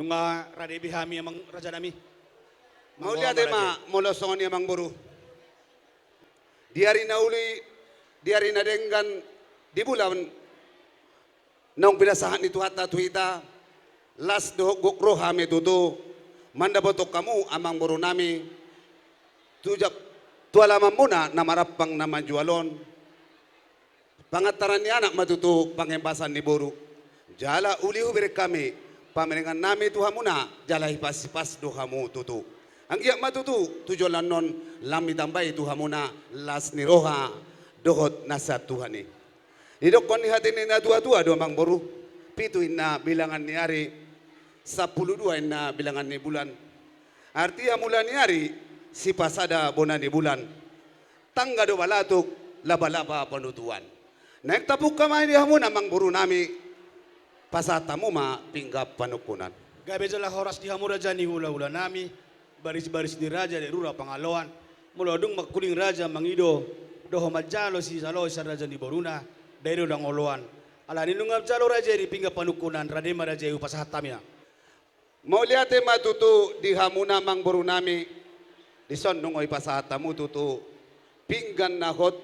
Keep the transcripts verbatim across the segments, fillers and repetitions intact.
Nga rade be hami amang raja nami. Mauliate ma molo songon i amang boru. Di ari na uli, di ari na denggan, di bulan naung pinasahat ni Tuhanta tu hita, las dohot gok roha hami tutu mandapothon hamu amang boru nami tu jab, tu alaman muna na marampang na manjual on. Pangantaran ni anak ma tutu pangembasan ni boru. Jala uli hubereng hami pamerengan nami tu hamuna, jala hipas-hipas do hamu tutu. Anggiat ma tutu tu joloan on lam ditambai tu hamuna las ni roha dohot nasihat Tuhan i. Didokkon ni hata ni na tua-tua do amang boru, pitu inna bilangan ni ari, sampulu dua inna bilangan ni bulan. Artia mula ni ari, sipasada bona ni bulan. Tangga do balatuk, laba-laba panutuan. Naeng tapungka ma i di hamuna amang boru nami, pasahat hamu ma pinggan panungkunan. Gabe jala horas di hamu raja ni hula-hula nami, baris-baris ni raja di rura Pangaloan, molo dung mangkuling raja mangido, dohot manjalo sisalo sian raja ni boruna, dai do dang oloan. Alani nunga manjalo raja i di pinggan panungkunan, rade ma raja i hupasahat hami na. Mauliate ma tutu di hamuna amang boru nami, dison nunga hupasahat hamu tutu pinggan na hot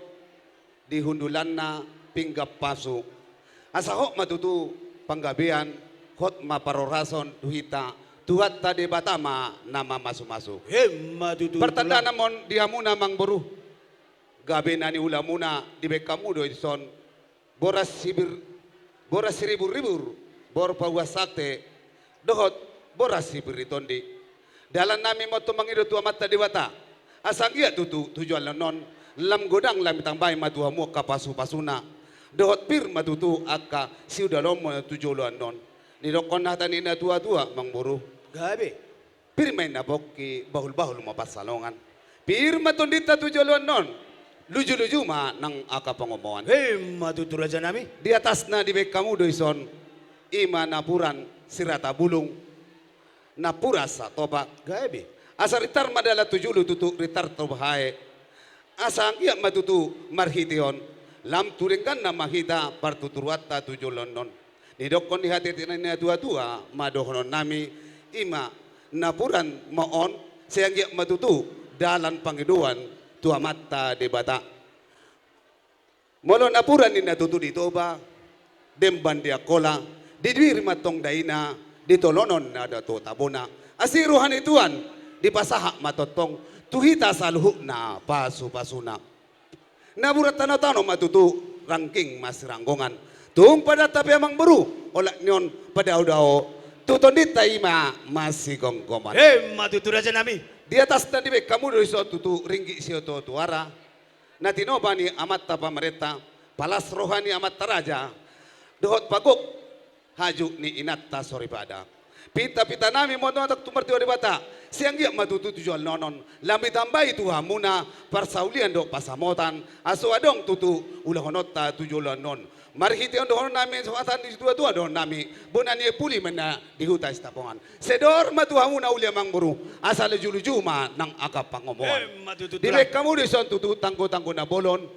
di hundulanna, pinggan pasu. Asa hot ma tutu panggabean, hot ma parhorason tu hita, Tuhanta Debata ma na mamasu-masu. Emma tutu. Partandaan ma on di hamuna amang boru, gabe na niulamuna dibaen hamu do dison, boras sibir, boras siribur-ribur, boras pahuas sakte, dohot boras sibir ni tondi. Dalan nami ma on mangido tu Amanta Debata, asa anggiat tutu tu joloan on lam godang lam ditambai ma tu hamu angka pasu-pasuna, dohot pir ma tutu angka siulaonmuna tu joloan on. Didokkon hata ni na tua-tua amang boru. Gabe. Pir ma inna pongki, bahul-bahul ma pansalongan. Pir ma tondinta tu joloan on, luju-luju ma nang angka pangomoan. Emma tutu raja nami. Di atasna dibaen hamu do dison, i ma napuran sirata bulung, napuran satopak. Gabe. Asa ritar ma dalan tu julu tutu ritar tu bahae. Asa anggiat ma tutu marhite on lam tu dengganna ma hita partuturuanta tu joloan on. Didokkon ni hata ni na tua-tua ma dohonon nami, i ma napuran ma on, sai anggiat ma tutu dalan pangidoan tu Amanta Debata. Molo napuran ninna tutu di Toba, demban di Angkola, di Diri ma tong daina, di tolonan na da tu tabona. Asi roha ni Tuhan, dipasahat ma tongtong tu hita saluhutna pasu-pasuna. Napuran tano-tano ma tutu, rangging ma siranggongan. Tung padanta pe amang boru, olat ni on padao-dao, tu tondinta i ma masigomgoman. Emma tutu raja nami. Di atasna dibaen hamu do dison tutu ringgit sioto-oto ara, na tinopa ni amanta pamarenta, palas roha ni amanta raja, dohot pagok hajut ni inanta soripada. Pinta-pinta nami ma on tu martua Debata, sai anggiat ma tutu tu joloan on lam ditambai tu hamuna parsaulian dohot pansamotan, asa adong tutu ulahononta tu joloan on. Marhite on dohonon nami, hata ni tua-tua dohonon nami, bona ni aek puli ma inna di huta Sitapongan. Sai dor ma tu hamuna uli amang boru, asa luju-luju ma nang angka pangomoan. Emma tutu tulang. Dibaen hamu do dison tutu tanggo-tanggo na bolon,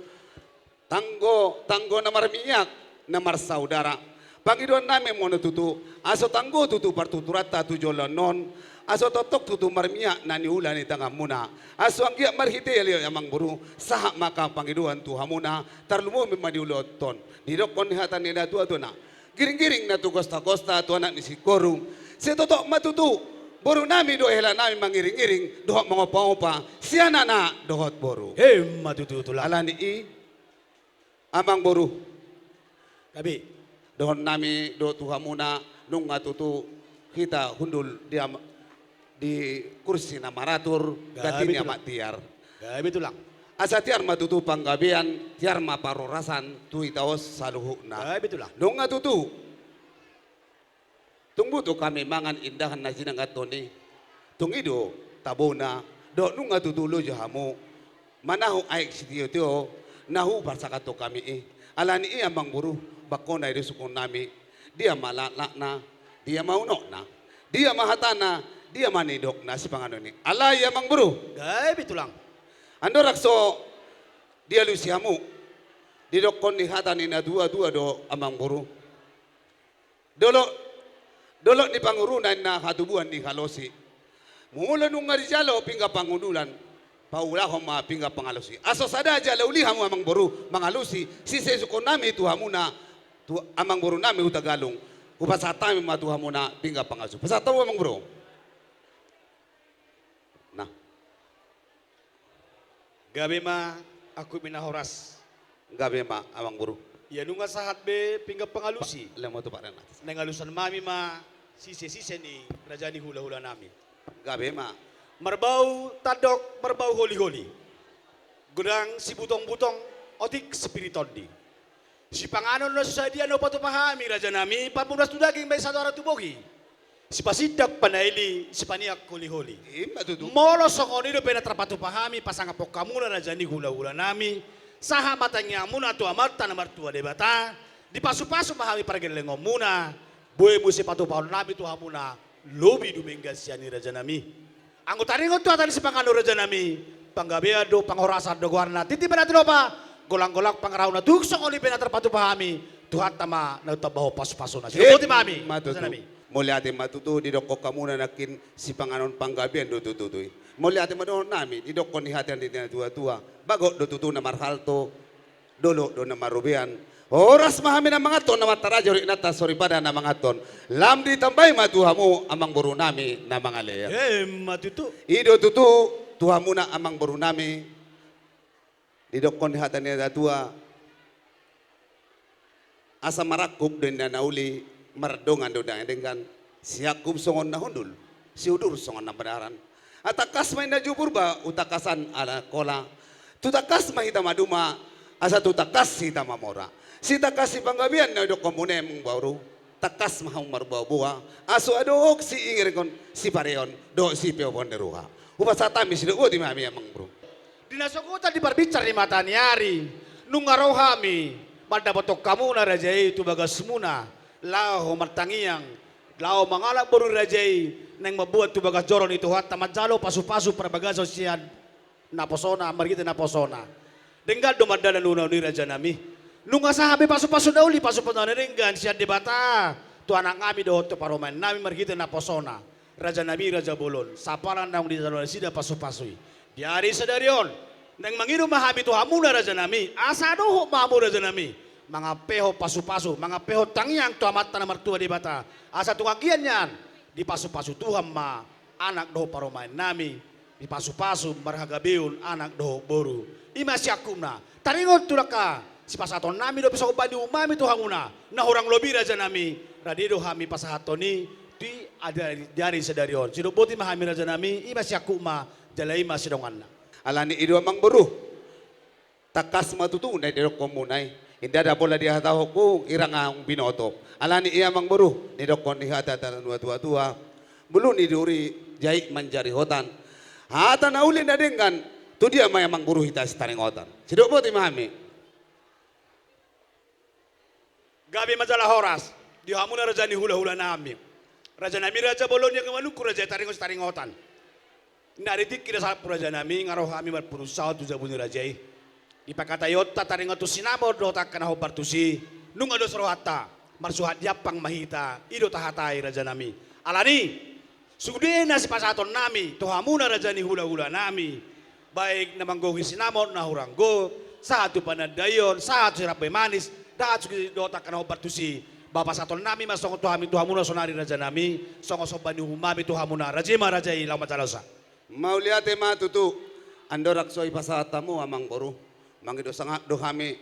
tanggo, tanggo na marmiak, na marsaudara. Pangidoan nami ma on tutu, asa tanggo tutu partuturanta tu joloan on, asa tongtong tutu marmiak na niula ni tanganmuna. Asa anggiat marhite i ale amang boru, sahat ma angka pangidoan tu hamuna, tarlumobi ma di ulaonta on. Didokkon ni hata ni na tua-tua na, giring-giring na tu gosta-gosta tu anak ni singkoru. Sai totop ma tutu boru nami dohot hela nami mangiring-iring dohot mangompa-ompa sian anak dohot boru. Emma tutu tulang. Alani i, amang boru. Gabe. Dohonon nami do tu hamuna, nunga tutu hita hundul di am-, di kursi na maratur, gabe tulang. Gati ni amak tiar. Gabe tulang. Asa tiar ma tutu panggabean, tiar ma parhorasan tu hita on saluhutna. Gabe tulang. Nunga tutu. Tung butuh hami mangan indahan na jinangathon i. Tung i do tabona, dohot nunga tutu loja hamu manahuk aek sitio-tio na huparsangkaphon hami i. Alani i amang boru, bangkona i do sungkun nami. Dia ma laklakna, dia ma unokna, dia ma hatana, dia ma nidokna sipanganon i. Alai amang boru. Gabe tulang. Andorang so dialusi hamu, didokkon ni hata ni na tua-tua do amang boru. Dolok, Dolok ni panguruna ninna hatubuan ni halosi. Molo nunga dijalo pinggan pangundulan, paulahon ma pinggan pangalusi. Asa sada jala uli hamu amang boru mangalusi, sisesukon nami tu hamuna, tu amang boru nami Hutagalung. Hupasahat hami ma tu hamuna pinggan pangalusi. Pasahat hamu amang boru. Nah. Gabe ma, angkup ni na horas. Gabe ma amang boru. Ia nunga sahat be pinggan pangalusi. Lemo tu Pak Renat. Naeng alusan nami ma sisesise ni raja ni hulahula nami. Gabe ma. Marbau tandok, marbau holiholi. Godang sibutong-butong, otik sipiritondi. Sipanganon na so sadia na hupatupa hami raja nami, pamuras tu daging, bahen sadohara tu bohi. Sipasindak panaili, sipaniak holiholi. Ima tutu. Molo songon i dope na tarpatupa hami pasangaphon hamuna raja ni hulahula nami, sahat ma tangiangmuna tu Amanta na martua Debata, dipasupasu ma hami pargellengonmuna, boi muse patupahon nami tu hamuna lobi dumenggan sian i raja nami. Anggo taringot tu hata ni sipanganon raja nami, panggabean do, panghorasan do goarna, titi bana tilopa, golang-golang pangarahutna, tung songon i pe na tarpatupa hami, Tuhanta ma na tambahon pasupasuna. Sidok boti ma hami, ima tutu. Raja nami. Mauliate ma tutu, didokkon hamuna nangkin sipanganon panggabean do tutu i. Mauliate ma dohonon nami, didokkon ni hata ni natuatua, bagot do tutu na marhalto, dolok do na marrobean. Horas ma hami na manganhon, amanta raja, horip inanta soripada na manganhon. Lam ditambai ma tu hamu amang boru nami na mangalean. Ima tutu. I do tutu tu hamuna amang boru nami. Didokkon ni hata ni natuatua, asa marangkup do inna na uli, mardongan do inna na denggan, siangkup songon na hundul, siudur songon na banaran. Ai tangkas ma inna jupurba, tu tangkasan ala kola. Tu tangkas ma hita maduma, asa tu tangkas hita mamora. Sitangkas sipanggabean na didokkonmuna i amang boru, tangkas ma hamu marboaboa, asa adong siingirhon, sipareon, dohot sipeophon ni roha. Hupasahat hami, sidok boti ma hami amang boru. Di na sogot di parbinsar ni mata ni ari, nunga ro hami mandapothon hamuna raja i tu bagasmuna, laho martangiang, laho mangalap boru ni raja i, naeng mamboan tu bagas joro ni Tuhanta manjalo pasupasu parbagason sian naposona, marhite naposona. Denggan do mardalan unang i raja nami. Nunga sahat be pasupasu na uli, pasupasu na denggan sian Debata tu anak nami dohot tu parumaen nami marhite naposona. Raja nami, raja bolon, sapalan naung dijalo nasida pasupasu i. Di ari sadari on, naeng mangido ma hami tu hamuna raja nami, asa dohot ma hamu raja nami mangampehon pasupasu, mangampehon tangiang tu Amanta na martua Debata, asa tung anggiat nian dipasupasu Tuhan ma anak dohot parumaen nami, dipasupasu marhagabeon anak dohot boru. Ima siangkupna. Taringot tu angka sipasahaton nami dope songon bahen ni uhum nami tu hamuna, na hurang lobi raja nami, rade do hami pasahathon i tu i, di ari sadari on. Sidok boti ma hami raja nami, ima siangkupna, jala ima sidonganna. Alani i do amang boru, tangkas ma tutu na didokkonmuna i. Ndada pola dihatahonku, hira nga binoto. Alani i amang boru, didokkon ni hata ni natuatua, bulu ni duri jait manjari hotan. Hata na uli na denggan, tu dia ma amang boru hita sitaringotan. Sidok boti ma hami. Gabe ma jala horas di hamuna raja ni hulahula nami. Raja nami, raja bolon, ia nga manungkun raja i taringot sitaringotan. Nda di tingki na salpu raja nami, nga ro hami marpungunsahon tu jabu ni raja i. Dipangkataion ta taringot tu sinamot dohot angka na hombar tusi, nunga dos rohanta, marsuhat di ampang ma hita, i do tahatai raja nami. Alani, sude na sipasahaton nami tu hamuna raja ni hulahula nami, baik na manggohi sinamot na hurang gok, sahat tu panandaion, sahat tu sirap bae manis, dohot angka na hombar tusi, ba pasahaton nami ma songon tu hami tu hamuna sonari raja nami, songon somba ni uhum nami tu hamuna, raja i ma raja i, laho manjalo sa. Mauliate ma tutu. Andorang so dipasahat hamu amang boru, mangido sangap do hami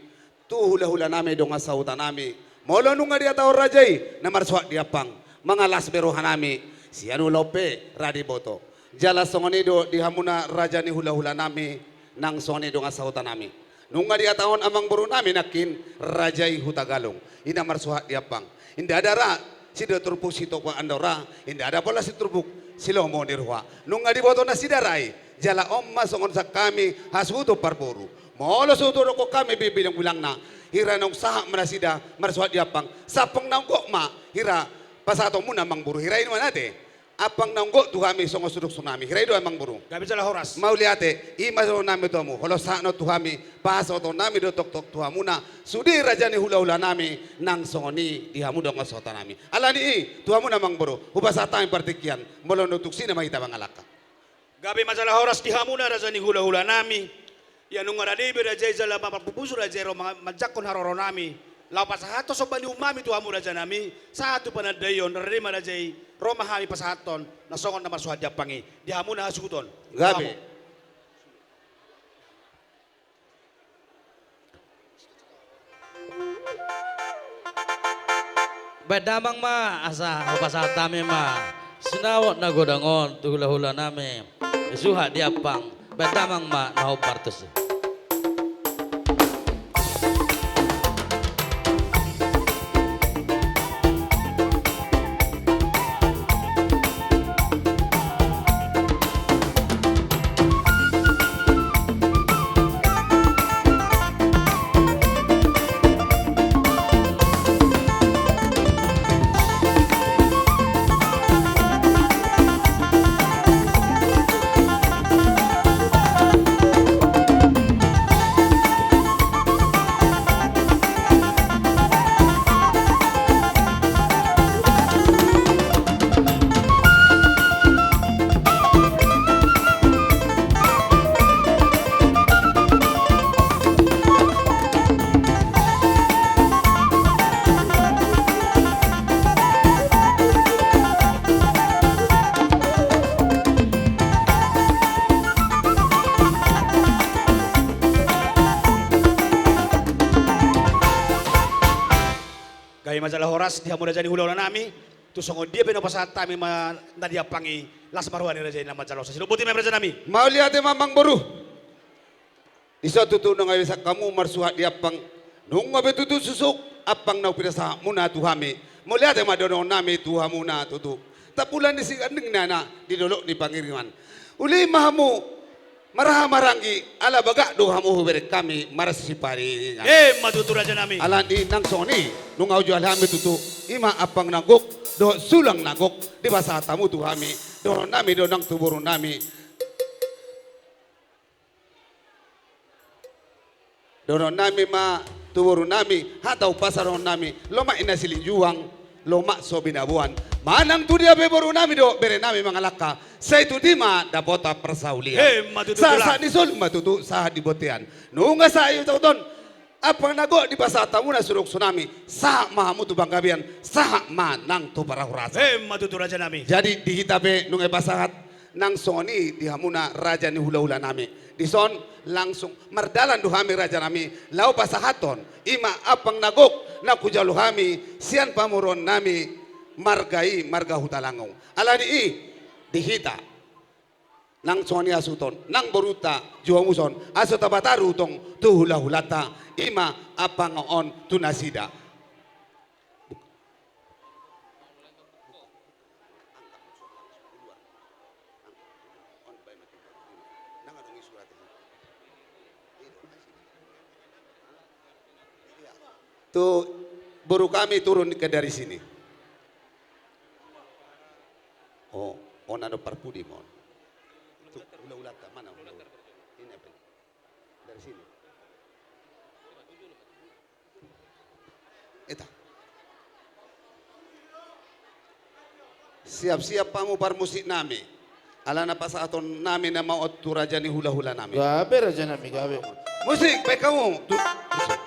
tu hulahula nami dongan sahuta nami. Molo nunga dihatahon raja i na marsuhat di ampang, mangalas be roha nami, sian ulaon pe ra diboto. Jala songon i do di hamuna raja ni hulahula nami, nang songon i dongan sahuta nami. Nunga dihatahon amang boru nami nangkin raja i Hutagalung, i na marsuhat di ampang. Ndada ra siturpuk sitopuk andora, ndada pola siturpuk silomo ni roha. Nunga diboto nasida ra i, jala on ma songon sian hami hasuhuton parboru. Molo so hudokkon hami be bilangbilangna, hira naung sahat ma nasida marsuhat di ampang, sampung naung gok ma hira pasahatonmuna amang boru, hira i ma na te. ampang naung gok tu hami songon suksuknami. Hira i do amang boru. Gabe jala horas. Mauliate, i ma dohononnami tu hamu. Holan sahat on tu hami, pasahatonnami do tongtong tu hamuna, sude raja ni hulahulanami, nang songon i di hamu dongan sahutanami. Alani i, tu hamuna amang boru, hupasahat hami partingkian, molo dung tung sina ma hita mangalangka. Gabe ma jala horas di hamuna raja ni hulahulanami. Ia nunga rade be raja i jala mamparpupus raja i ro ma-, manjangkon haroronami. Laho pasahathon somba ni uhumnami tu hamu rajanami, sahat tu panandaion, rade ma raja i, ro ma hami pasahathon, na songon na marsuhat di ampang i, di hamuna hasuhuton. Gabe. Hamu. Baen damang ma, asa hupasahat hami ma sinaok na godang on tu hulahulanami, suhat di ampang, baen damang ma na hombar tusi. Gabe ma jala horas di hamu raja ni hulahulanami. Tu songon dia pe na hupasahat hami ma na di ampang i, las ma roha ni raja i na manjalo. Sasilo boti ma rajanami. Mauliate ma amang boru. Dison tutu nunga bisa hamu marsuhat di ampang. Nunga be tutu suksuk ampang na hupinasahatmuna tu hami. Mauliate ma dohononnami tu hamuna tutu. Tampulan ni siganding nana di dolok ni Pangiriman. Uli ma hamu marhahamaranggi, ala bagak do hamu hubereng hami marsiparingiringan. Emma tutu rajanami. Alani nang songon i, nunga hujalo hami tutu, i ma ampang na gok dohot sulang na gok dipasahat hamu tu hami. Dohononnami do nang tu borunami. Dohononnami ma tu borunami, hata umpasa dohononnami, lomak i na silinjuang, lomak so binaboan. Manang tu dia pe borunami dohot berenami mangalangka, sai tutu i ma dapotan parsaulian. Emma tutu tulang. Sahat ni solu ma tutu sahat di bontean. Nunga sahat i tahuton, ampang na gok dipasahat hamuna suksuknami, sahat ma hamu tu panggabean, sahat ma nang tu parhorasan. Emma tutu rajanami. Jadi di hita pe nunga hupasahat nang songon i di hamuna raja ni hulahulanami. Dison langsung mardalan do hami rajanami laho pasahathon i ma ampang na gok na hujalo hami sian pamoruonnami marga i marga Hutalangung. Alani i di hita nang songon i hasuhuton nang borunta juhamuson asa tapataru tong tu hulahulanta i ma ampang on tu nasida. Tu boru kami turun ke dari sini. Oh, on ado parpudi mon. Tu hulahulanta mana hulahula? Ini apa ini? Dari sini. Eta. Siap-siap hamu parmusiknami. Alana pasahatonnami nama on tu raja ni hulahulanami. Gabe rajanami, gabe. Musik, baen hamu. Tu-, musik.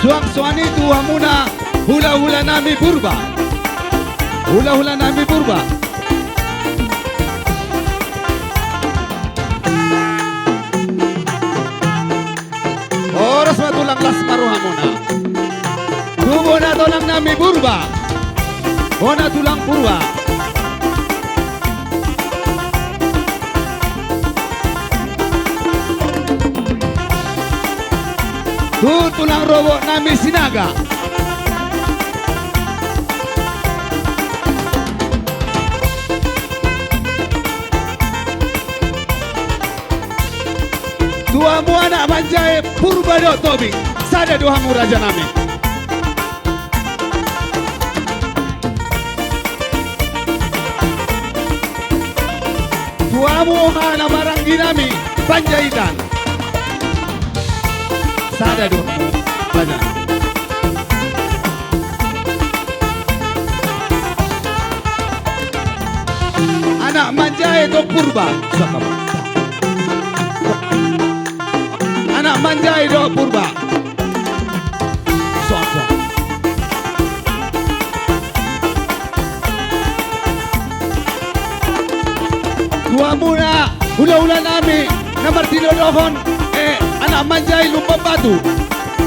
Suang songon i tu hamuna hulahulanami Purba. Hulahulanami Purba. Horas ma tulang, las ma rohamuna. Tu bona tulangnami Purba. Bona tulang Purba. Tu tulang rorobot nami Sinaga. Tu hamu anak manjae Purba dohot Tobing, sada do hamu raja nami. Tu hamu anak maranggi nami Panjaitan, sada do hamu raja nami. Anak manjae dohot Purba. Anak manjae dohot Purba. Soang, soang. Tu hamuna hulahula nami na martinodohon, eh, anak manjae Lumban Batu.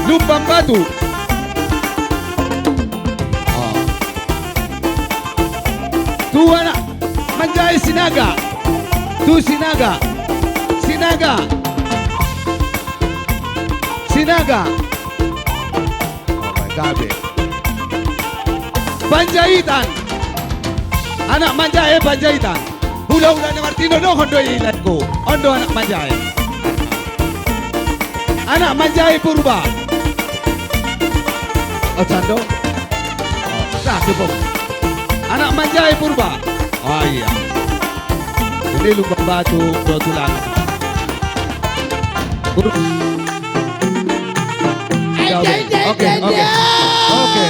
Lumban Batu. Oh. Tu anak manjae Sinaga. Tu Sinaga. Sinaga. Sinaga. Oh, gabe. Panjaitan. Anak manjae Panjaitan. Hulahula na martinodohon do i, laengku. On do anak manjae. Anak manjae Purba. Oh, sando. Oh, satu, Bung. Anak manjae Purba. Oh, iya. Ini Lumban Batu, kebetulan. Pur-, oke, oke, oke. Oke.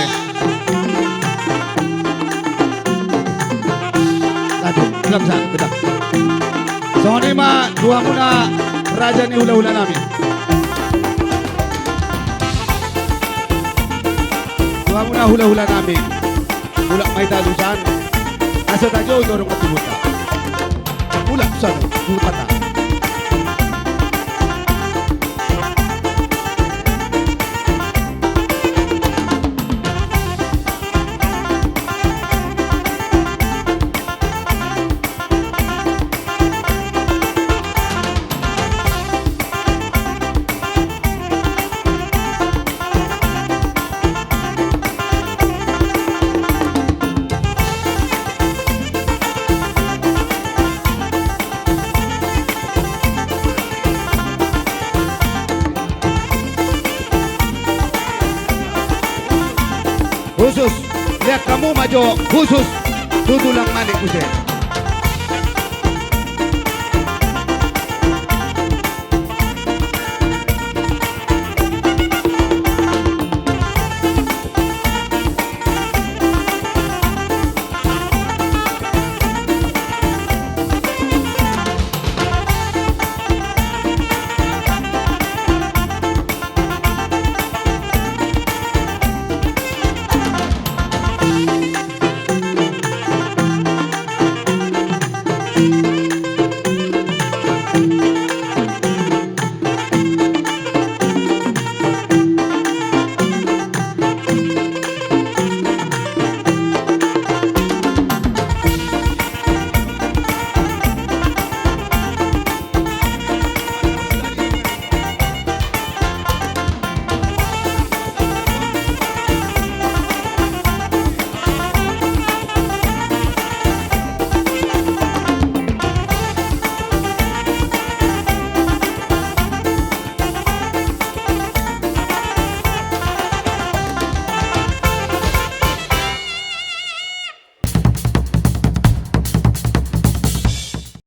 Lanjut, ulang sa, udah. Songon i ma tu hamuna raja ni hulahula nami. Tu hamuna hulahula nami. Mulak ma hita tusan. Asa tajou torop ma tubuta. Mulak tusan, mulak hita. Husus, lihat hamu ma jo, husus tu tulang Manik muse.